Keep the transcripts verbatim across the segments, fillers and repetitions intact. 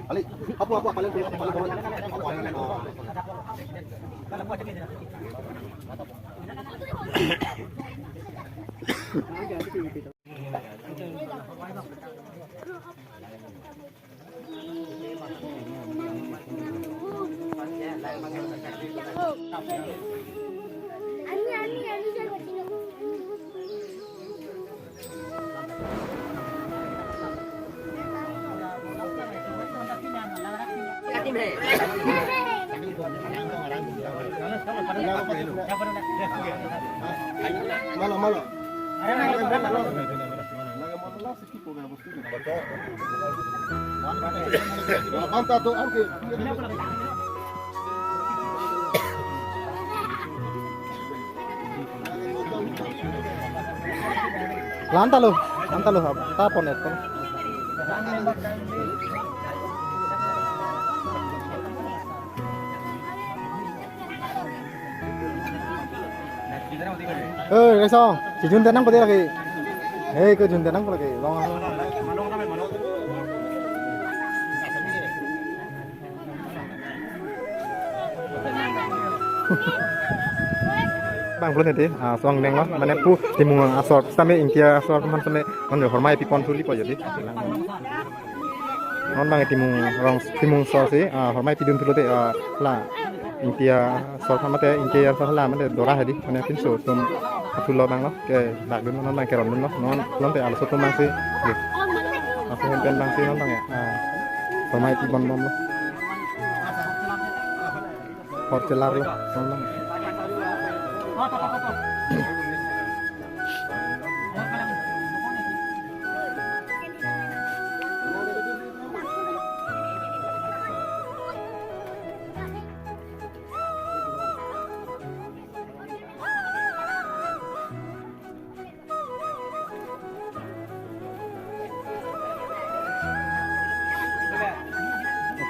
Ali, apo, apo, paling, paling, paling. Malo, malo. La-an ta lo, la-an ta lo, ta pon et. Eh, kaisa, si Jun tenang pade lagi. Eh, ke Jun tenang pade lagi. Long. Bang pulo neti, ah, suang deng lo, mane pu timung asor, sitame Ingti asor, man sitame, man jo hormai pipon thuli po jadi. Non bang timung rong, timung sor si, ah, hormai pidun thulo te, ah, la. Ingti asor mate, Ingti asor la mate dora hedi, mane pinso atum athulo bang lo, ke bak dun non bang keron dun lo, non, non te arloso atum bang si, ye. Aso hon pen bang si non bang ya, ah, hormai pibon bom lo. Hor chelar lo, non bang.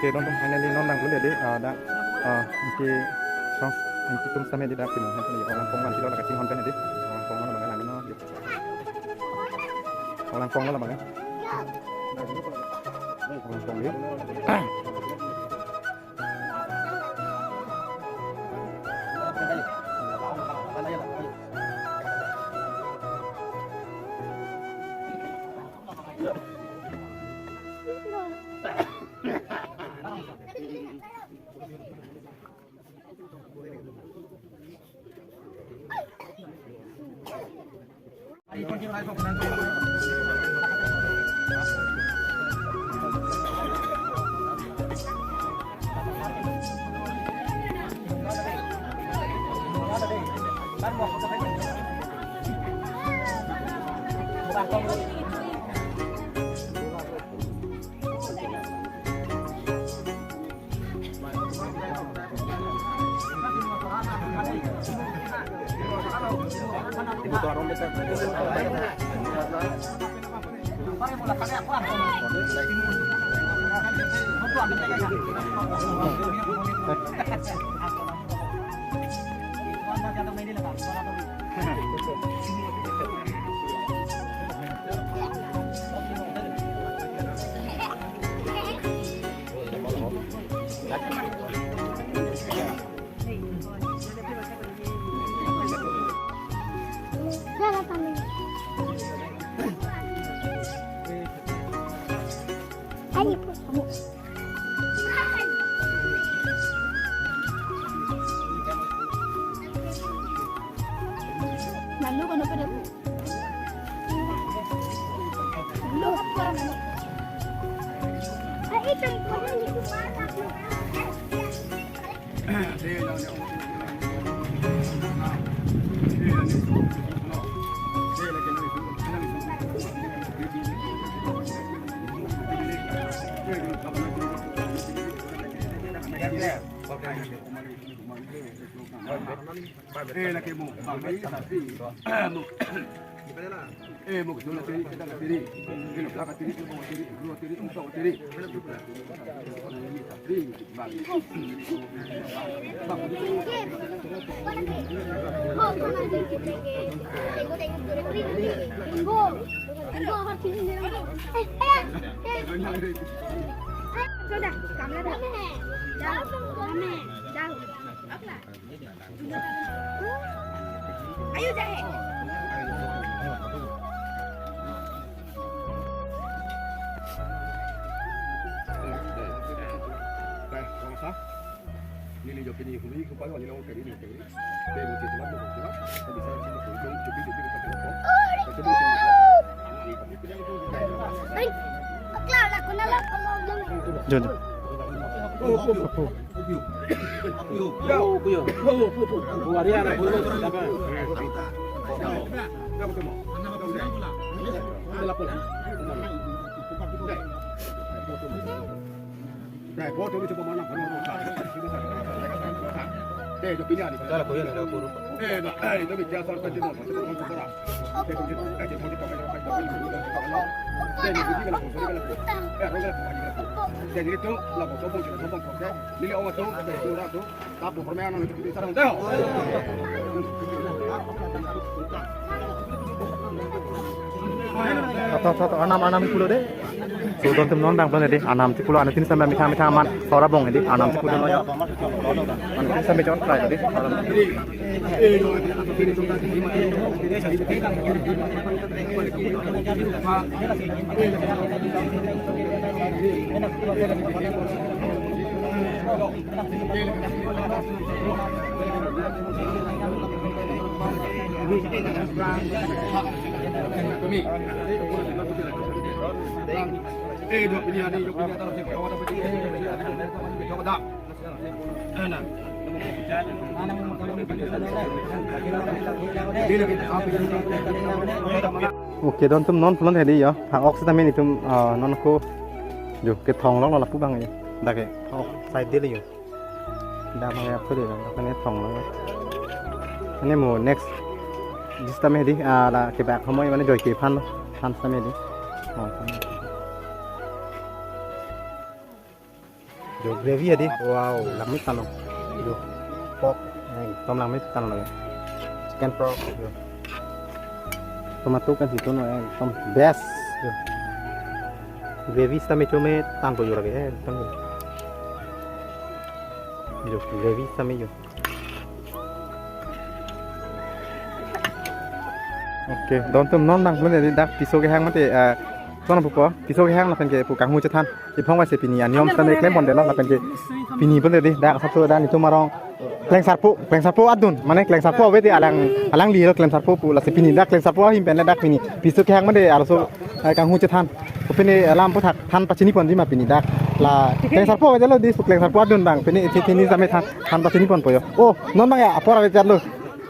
Oke, tonton finally non dang dulu ya, dei. Ah, dang, ah, Ingti, tong, Ingti atum sitame dei dang tim, han, orang pong lan silo laka chinghon pen dei. Orang pong lan bang, dei. Orang pong lan bang. Orang pong dei. Eh, lake mo, bang, eh, tapi, mo. Eh, mo, dula tiri, kita tiri. Ini belakang tiri, mo tiri, dua tiri, empat tiri. Tiri, bang. Bang. Ayo, jahe. Neli jo pini huli ko payo neli ong kari ni kari. Pe mo ti teman mo teman. Tapi saya cuma kunjung cubi cubi kita teman. Ketemu sini. Ay, akla la kuna la. Jun. Tho, tho, tho, tho, arnam, arnam pulo de. So, don atum non dang pulo de. Arnam ti pulo, arnam tin sampai mithang, mithang aman. Sora bong de, arnam ti pulo. Arnam tin sampai chon try de. Okay, don atum non pulo hedi ya. Ha, ok sita main itum, ah, non ko jo kethonglok lo lapu abang ya. Dak ke. Oh, side de le yo. Dak abang ya, phu de, dak kene thonglok. Ane mo next. Sita main hedi, ah, la kebak homoi mane joike aphan, aphan sita main hedi. Oh, aphan. Jo gravy hedi, wow, langmit tanglo. Jo pork, eh, ekdom langmit tanglo. Chicken pork, jo. Tomato kan situ no, eh, ekdom best. Jo. Gravy sita main chome tanglo jo lagi, eh, tanglo. Jo, gravy sita main jo. Okay, don atum non bang pulo hedi dak piso kehang mate, eh, son pupo, piso kehang lapen ke pu kanghu chethan. Iphong wase pini aniom sita main klem ponde lo lapen ke pini pulo hedi dak asap so dan itum arong klengsarpo, klengsarpo adun, mane klengsarpo ave te alang, alangli lo klengsarpo pu lasi pini dak klengsarpo ahim pen le dak pini piso kehang mate arloso, eh, kanghu chethan. Kopine alam aphuthak than pachini ponji ma pini dak. La klengsarpo ave te lo di pu klengsarpo adun bang. Pini ithi thini sita main than, than pachini ponpo yo. Oh, non bang ya apor ave te lo.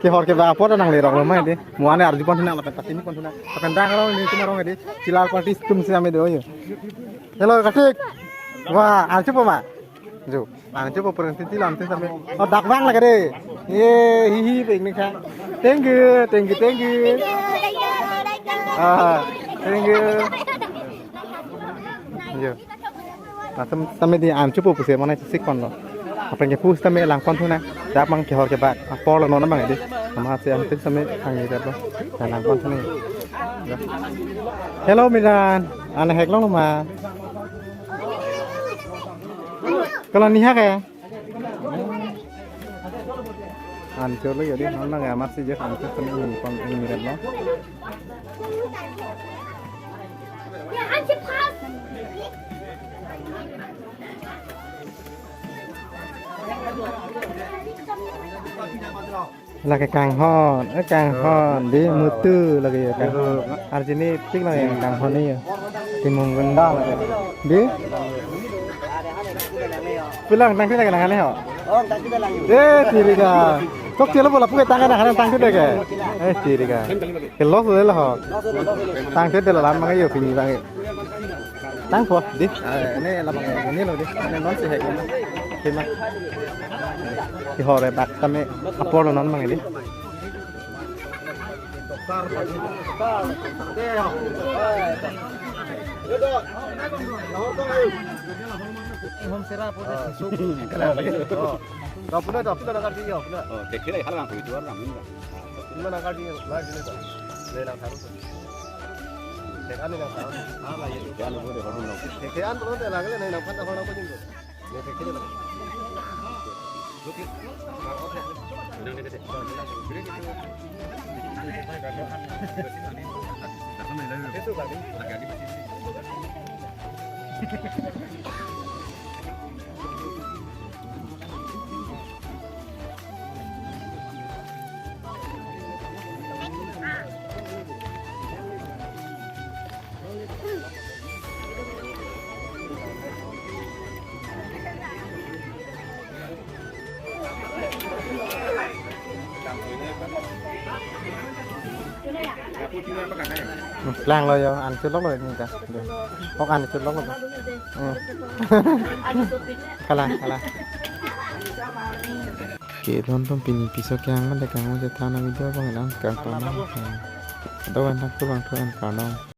Kehor kebak apor nanglerok lo ma hedi. Mo ane arju pon thu nang lapen pachini pon thu nang. Lapen dang arong nelitum arong hedi. Chilal party atum sita main do yo. Hello, Kartik. Wah, arjupo ma? Jo, arjupo pura tin tin lam tin sita main. Oh, dak bang lagi de. Ye, hi hi, pek ning kha. Thank you, thank you, thank you. Ah, thank you. Jo. Latum sita main hedi arjupo pusi mane chesik ponlo. Aphrang ke pu sita main lang pon thu nang. Dak bang kehor kebak apor lo non bang hedi. Ama si arnam tin sita main kangni dak lo. Lang pon thu nang. Hello, Miran. Ane hek lo ma? Kalau niha ke? An cholo yo di, non nang amat si je, an cholo ni pang ni red lo. Lake kanghon, eh, kanghon, di mutu lake ya kanghon. Arjini tik lake kanghon ni ya. Timung gunda lake. Di? Pulang tangte lagi nang ane ho. Oh, tangte lagi. Eh, tiri ka. Tok chelo bola puke tangke nang ane tangte lagi. Eh, tiri ka. Ke loss lo ho. Tangte de la lam mangai yo pini bang. Tangpo di. Ah, ini la bang ini lo di. Ini non si hek. Terima. Kehor kebak sita main apor lo non bang di. Hom sera po de. Dok, puna, dok, puna nangkarji, yo, puna. Oh, thekthe la hala lang, itu orang ini, Bang. Puna nangkarji, lang sini, Bang. Ne nangtharu, Bang. Thek an ne nangtharu. Ah, la, ye. Ya, lo, boleh, boleh, boleh. Thekthe an, puna, te, lang, ne nangphan, nangphan, nangphan, nangphan. Ne thekthe, Bang. Lang lo yo, an chulok lo ni ta. Ok, an chulok lo. Hmm. Kalang, kalang. Ke don tum pini piso ke ang mande kang mo je thana video bang nang kang to nang. Do an tak tu bang tu an kang nang.